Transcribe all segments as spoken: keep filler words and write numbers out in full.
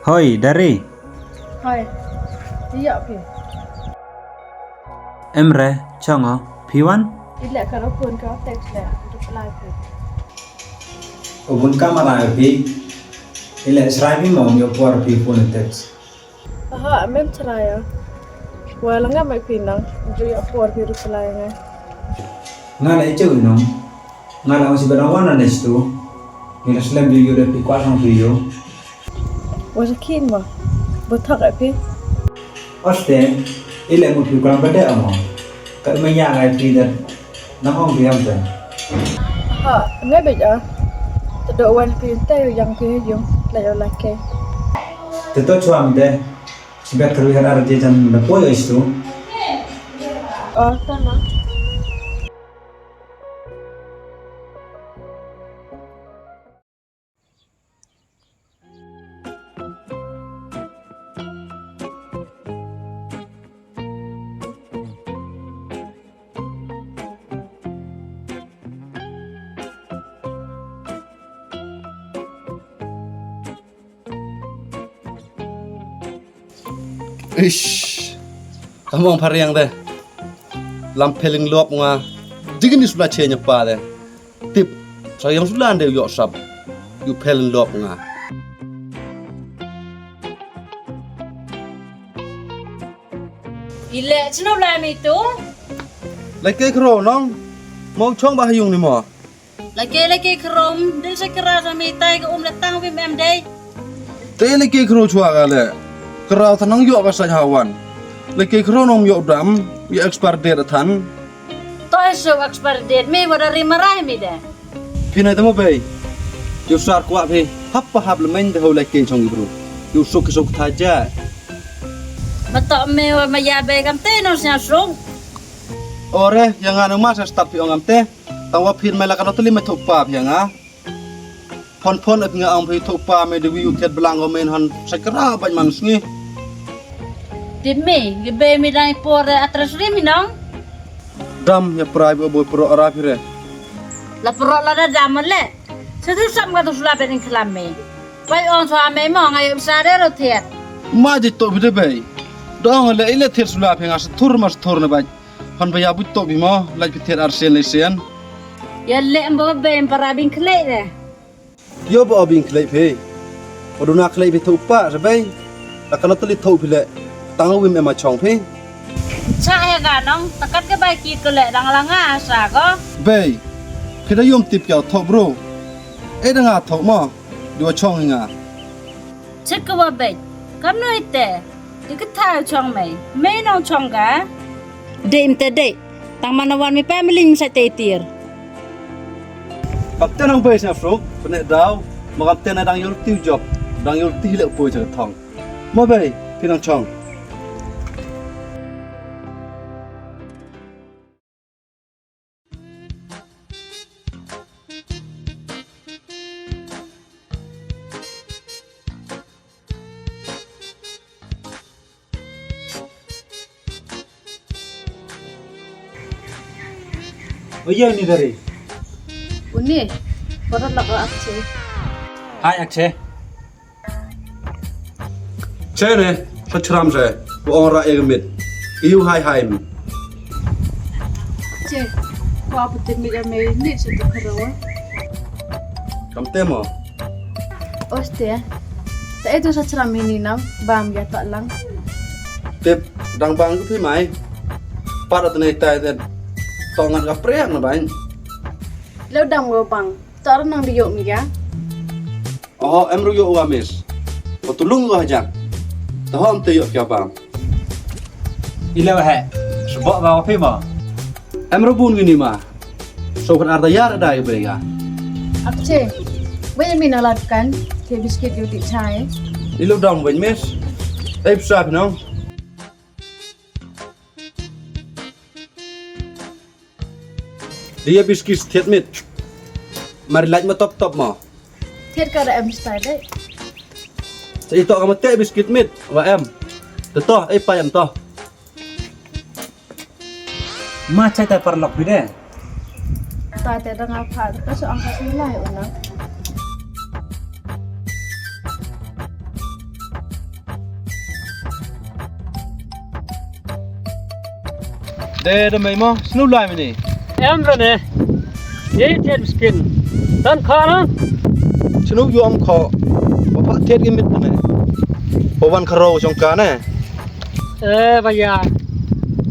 Hoi, Dari. Hoi. Iya, phi. Em re, chong o, phi wan? I leh ka ro phone ka text le, reply phi. O bun ka mara phi. I leh srai phi mo, yoh por phi phone text. Aha, mem chrai ya. Wa la nga mai phi nang, ju yoh por phi reply nga. Nga la i cheu nong. Nga la ong si ba dang wan na next tu. Ngi la slem ju yoh de phi kwah sang phi yoh. Wa sa khin mo. Ba thak ai phi. Oste, i le mut phi klam ba de amo. Ka ma ya ngai phi da. Nang ong phi am te. Ha, ngai bej a. Te do wan phi te yang phi yung. La yo la ke. Te to chuam te. Sibet kru har ar je jan da poi oistu. Oh, tama. Ish. Kamong phariang de. Lam pheling lop nga. Digin is bla che nya pa de. Tip, sa yang sulan de yoh sap. Yu phel lop nga. I le, chno la mi tu? Lake kro nong. Mo chong ba yung ni mo. Lake, lake krom, de sa kra sa mi tai ka um la tang wim em de. Te lake kro chwa ka le. Kra sa nang yoh ka sa hawan. Lake kro nong yoh dam, ya expire date than. To e suk expire date, me wa da ri marai mi de. Phi nai tamo bei. Yu sar kwah phi, hap pa hap le men de ho lai ke chong i bru. Yu suk ki suk tha ja. Ma to me wa ma ya bei kam te no sñiaw suk. Ore, ya nga nang ma sa start phi ong am te. Tang wa phi me la ka no tali me thuk pa phi ya nga. Phon phon at nga ong phi thuk pa me de wi u thiat blang ko men han sa kra bait man sngi. Tip mi, ngi bei mi dang i por, eh, atres rim i nong? Dam ya prai bo boi pro ara phi re. La pro la da dam le. Sa tu sam ka tu sula ben khlam mi. Pai ong so ame mo nga yop sa re ro thiat. Ma ji to bi de bei. Dong le ile thiat sula phi nga sa thur mas thur na bai. Han ba ya bu to bi mo, lai phi thiat ar sen le sen. Ya le em bo bei em para bin khlei de. Yo ba o bing khlei phi. O duna khlei phi thuk pa sa bei. La ka no tali thuk phi le. Tang wim em a chong phi. Cha ya ga nong, takat ka bai ki ko le dang la nga sa ko. Bei. Phi da yom tip ya thuk bro. E da nga thuk mo. Dua chong nga. Chik ka wa bei. Kam no ite. Di ka tha chong mei. Mei nong chong ka. Dei mte dei. Tang mana wan mi pa mi ling sa te tir. Bak te nang bei sna fruk, pene daw, ma kam te na dang yul tiu job, dang yul ti le poi cha thong. Ma bei, phi nang chong. Oye, ni dari. Uni, para lak Akshay. Hai, Akshay. Che ne, sa chram se, bu ong ra e mit. Iu hai hai mi. Che, ko apu te mi da me ni se tu kharawa. Kam te mo. Oste. Ta e tu sa chram mi ni nam, bam ya ta lang. Tip, dang bang ku phi mai. Para tene tai te. Tongan ka preak na bang. Leu dam go bang. Ta nang di yok mi ya. Oh, em ru yoh wa miss. Ko tulung wa jang. Ta hom te yoh kya bam. Ila wa he. Sebok ba wa phi ma. Em ru bun ngini ma. So kan arda yar da ya bega. Apche. Wei mi na lat kan. Ke biskit yu di chai. Ilo dong wei miss. Ei psa phi nong. Dia biskit thiat mit. Mari lait mo top top mo. Thied ka da em stai de. Sa i toh ka mo te biskit mit wa em. Te toh, ei pa em toh. Ma chai tai paralok phi de. Ta te da nga pha ka so ang ka si lai u na. De da mei mo, snu lai mini. Em ra ne. Ye thied biskit. Tan kha na. Snu yu am kho. Wa pha thied ki mit ne. Wa wan kharo jong ka ne. Eh, ba ya.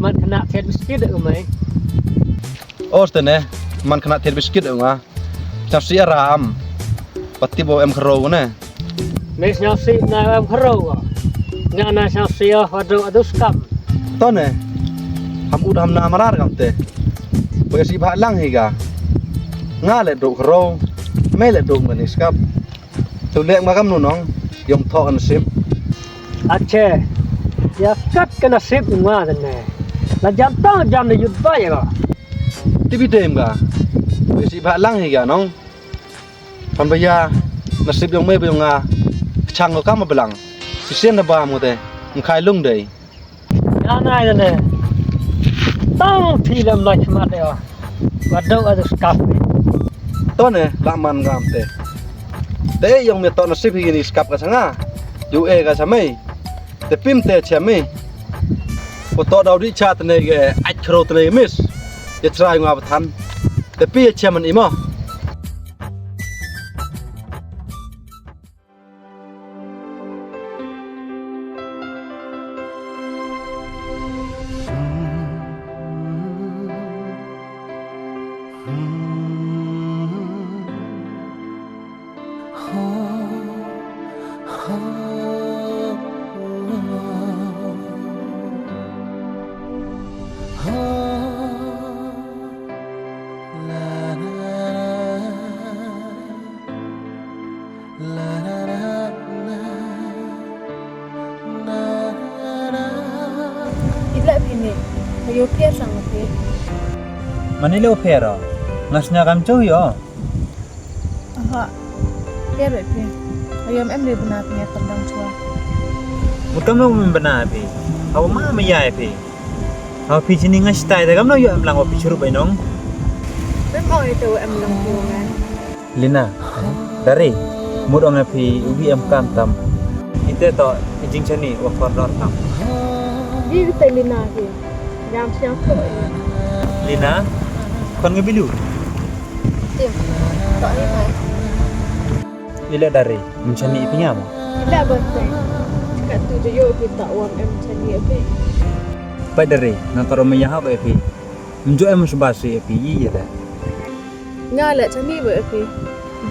Man khynnah thied biskit u mei. Os te ne, man khynnah thied biskit u nga. Sñiawsih ara am. Pati bo em kharo ne. Me sñiawsih na em kharo. Nga na sñiawsih o, wa dooh a du skam. To ne. Ham ud ham na marar kam te. Bo ya sih bha lang hi ga. Nga le dooh kharo. Me le dooh mani skam. Tu lek ma kam nu nong, yong thoh ka nasib. Ache, ya kat ka nasib nga te ne. La jan tang jan de yut ba ya ka. Ti bi dem ka. Bi si ba lang hi ka nong. Pan ba ya nasib yong me ba yong nga. Chang ko kam ba lang. Si sien da ba mo te. Mkhai lung dei. Ya nai ne. Tang phi lam lai khmat de. Wa dooh a du skap. To ne, la man ngam te. Te yong me to nasib hi ni skap ka sanga. Yu e ka sa mei. Te pim te cha mei. Ko to daw di cha te ne ge, ai khro te ne ge mis. Ya chrai nga ba than. Te pi ya cha man i mo. Ila phi ni, ayo phi sang phi. Mani lo phi ro, ngas nya kam chu yo. Aha, phi re phi. Ayo em le bna phi ni tang dang chwa. Mut kam lo men bna phi. Aw ma ma ya phi. Aw phi chini ngas tai da kam lo yo em lang wa phi churu bai nong. Mem o ito em lang phi wa ngan. Lina, Dari, mut ong phi u wi em kam tam. Ite to, i jingchani wa kordor tam. Ji te Lina ki. Jam siang ko. Lina, kon ngi bilu. Tim, to ni mai. Ila Dari, mchani phi ngam. Ila ba te. Ka tu jo yo phi ta wan em chani phi. Pai Dari, na taro me ya ha ba phi. Mjo em sbasi phi yi ya da. Nga le chani ba phi.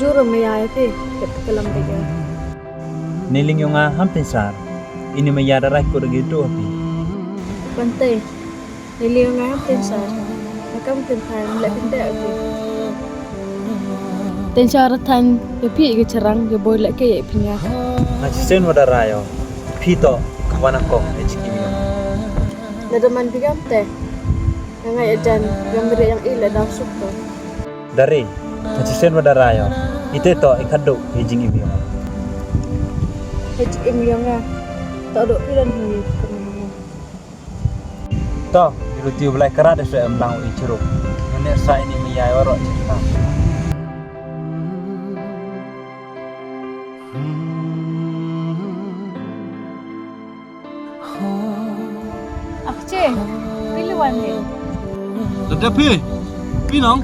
Juro me ya phi. Ket kalam de ya. Ni ling yong nga ham tin sar. Ini me ya da rai ko da gi do phi. Pante. Ni ling yong nga ham tin sar. Makam tin thai le phi de phi. Tin sar than phi ki charang ki boy le ke phi nga. Nga chi sen wa da rai yo. Phi to ka wana kong e chiki mi. Na da man phi kam te. Nga ngai ajan, nga mri yang i le daw suk to. Dari, ka chi sen wa da rai yo. Ite to i khaduk i jingim yong. I jingim yong nga. To do piran hi. To, i ruti u blai karat e se em lang i churu. Ngene sa ini mi ya oro chita. Akche, phi le wan ne. Tete phi, phi nong.